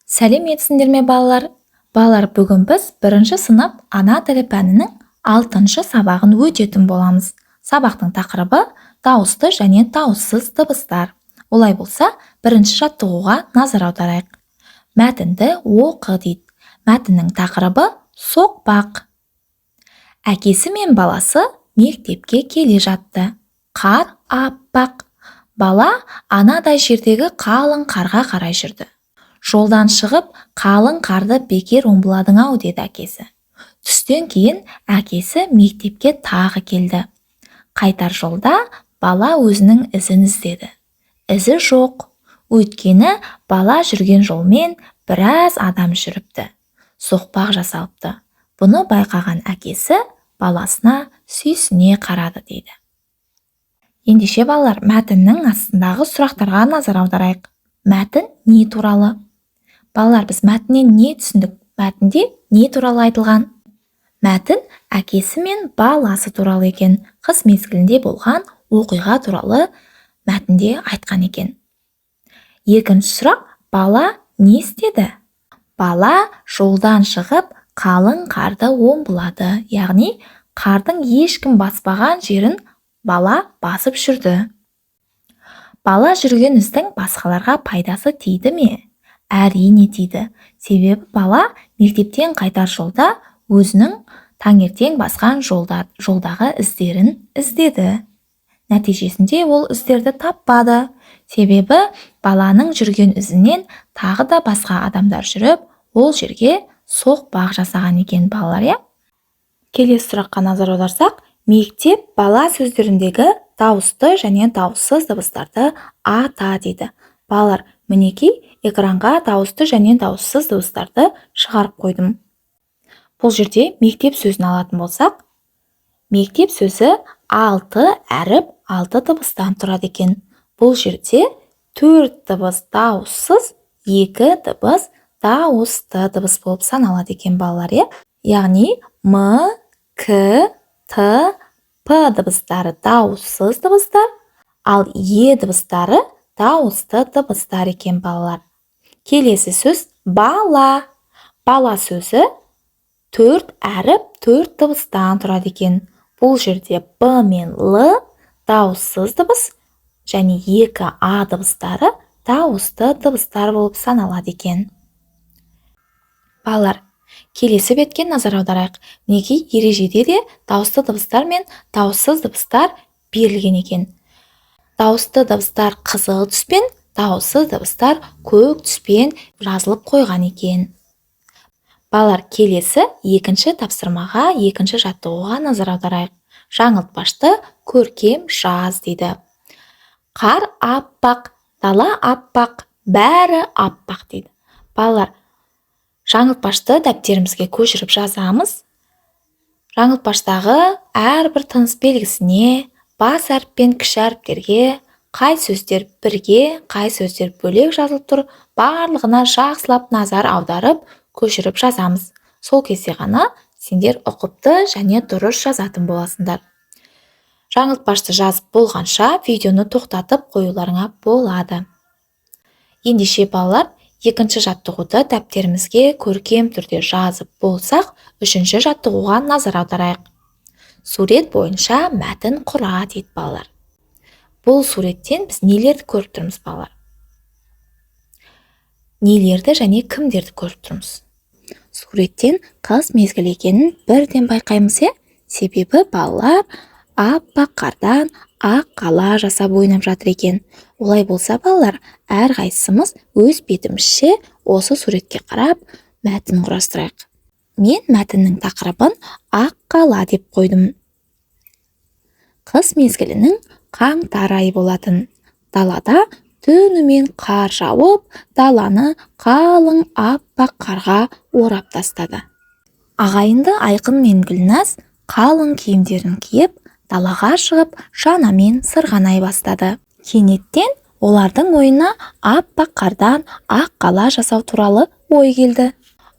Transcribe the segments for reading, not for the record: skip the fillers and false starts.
Сәлеметсіңдер ме, балалар! Балалар, бүгін біз бірінші сынып ана тілі пәнінің алтыншы сабағын өтетін боламыз. Сабақтың тақырыбы: дауысты және дауыссыз дыбыстар. Олай болса, бірінші жаттығуға назар аударайық. Мәтінді оқы дейді. Мәтіннің тақырыбы: соқпақ. Әкесі мен баласы мектепке келе жатты. Қар аппақ. Бала анадай жердегі қалың қарға қарай жүрді. «Жолдан шығып, қалың қарды бекер омбыладың-ау», – деді әкесі. Түстен кейін әкесі мектепке тағы келді. Қайтар жолда бала өзінің ізін іздеді. Ізі жоқ. Өйткені бала жүрген жолмен біраз адам жүріпті, соқпақ жасалыпты. Бұны байқаған әкесі баласына сүйсіне қарады дейді. Ендеше, балалар, мәтіннің астындағы сұрақтарға назар аударайық. Мәтін не туралы? Балалар, біз мәтіннен не түсіндік? Мәтінде не туралы айтылған? Мәтін әкесі мен баласы туралы екен. Қыс мезгілінде болған оқиға туралы мәтінде айтқан екен. Екінші сұрақ: бала не істеді? Бала жолдан шығып, қалың қарды омбылады, яғни қардың ешкім баспаған жерін бала басып жүрді. Бала жүрген іздің басқаларға пайдасы тиді ме? Әрине, тиді. Себебі бала мектептен қайтар жолда өзінің таңертең басқан жолдағы іздерін іздеді. Нәтижесінде ол іздерді таппады. Себебі баланың жүрген ізінен тағы да басқа адамдар жүріп, ол жерге соқпақ жасаған екен, балалар, иә. Келесі сұраққа назар аударсақ: мектеп, бала сөздеріндегі дауысты және дауыссыз дыбыстарды ата дейді. Балалар, мінекей, экранға дауысты және дауыссыз дыбыстарды шығарып қойдым. Бұл жерде мектеп сөзін алатын болсақ, мектеп сөзі алты әріп, алты дыбыстан тұрады екен. Бұл жерде төрт дыбыс дауыссыз, екі дыбыс дауысты дыбыс болып саналады екен, балалар, иә. Яғни м, к, т, п дыбыстары дауыссыз дыбыстар, ал е дыбыстары дауысты дыбыстар екен, балалар. Келесі сөз: бала. Бала сөзі төрт әріп, төрт дыбыстан тұрады екен. Бұл жерде б мен л дауыссыз дыбыс және екі а дыбыстары дауысты дыбыстар болып саналады екен. Балалар, келесі бетке назар аударайық. Мінекей, ережеде де дауысты дыбыстар мен дауыссыз дыбыстар берілген екен. Дауысты дыбыстар қызыл түспен, дауыссыз дыбыстар көк түспен жазылып қойған екен. Балалар, келесі екінші тапсырмаға, екінші жаттығуға назар аударайық. Жаңылтпашты көркем жаз дейді. Қар аппақ, дала аппақ, бәрі аппақ дейді. Балалар, жаңылтпашты дәптерімізге көшіріп жазамыз. Жаңылтпаштағы әрбір тыныс белгісіне, бас әріп пен кіші әріптерге, қай сөздер бірге, қай сөздер бөлек жазылып тұр, барлығына жақсылап назар аударып, көшіріп жазамыз. Сол кезде ғана сендер ұқыпты және дұрыс жазатын боласыңдар. Жаңылтпашты жазып болғанша видеоны тоқтатып қоюларыңа болады. Ендеше, балалар, екінші жаттығуды дәптерімізге көркем түрде жазып болсақ, үшінші жаттығуға назар аударайық. Сурет бойынша мәтін құра дейді. Балалар, бұл суреттен біз нелерді көріп тұрмыз? Балалар, нелерді және кімдерді көріп тұрмыз? Суреттен қыс мезгілі екенін бірден байқаймыз, иә. Себебі балалар аппақ қардан ақ қала жасап ойнап жатыр екен. Олай болса, балалар, әрқайсымыз өз бетімізше осы суретке қарап мәтін құрастырайық. Мен мәтіннің тақырыбын «Ақ қала» деп қойдым. Қыс мезгілінің қаңтар айы болатын. Далада түнімен қар жауып, даланы қалың аппақ қарға орап тастады. Ағайынды Айқын мен Гүлназ қалың киімдерін киіп, далаға шығып, шанамен сырғанай бастады. Кенеттен олардың ойына аппақ қардан ақ қала жасау туралы ой келді.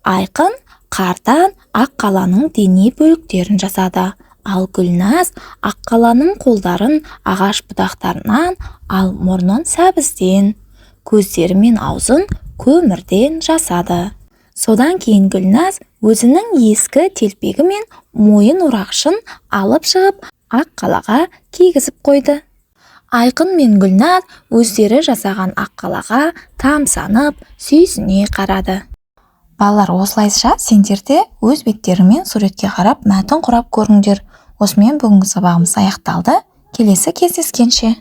Айқын қардан ақ қаланың дене бөліктерін жасады, ал Гүлназ аққаланың қолдарын ағаш бұтақтарынан, ал мұрнын сәбізден, көздері мен аузын Көмірден жасады. Содан кейін Гүлназ өзінің ескі телпегі мен мойын орағышын алып шығып, аққалаға кигізіп қойды. Айқын мен Гүлназ өздері жасаған аққалаға тамсанып, сүйсіне қарады. Балалар, осылайша сендер де өз беттеріңмен суретке қарап, мәтін құрап көріңдер. Осымен бүгінгі сабағымыз аяқталды. Келесі кездескенше!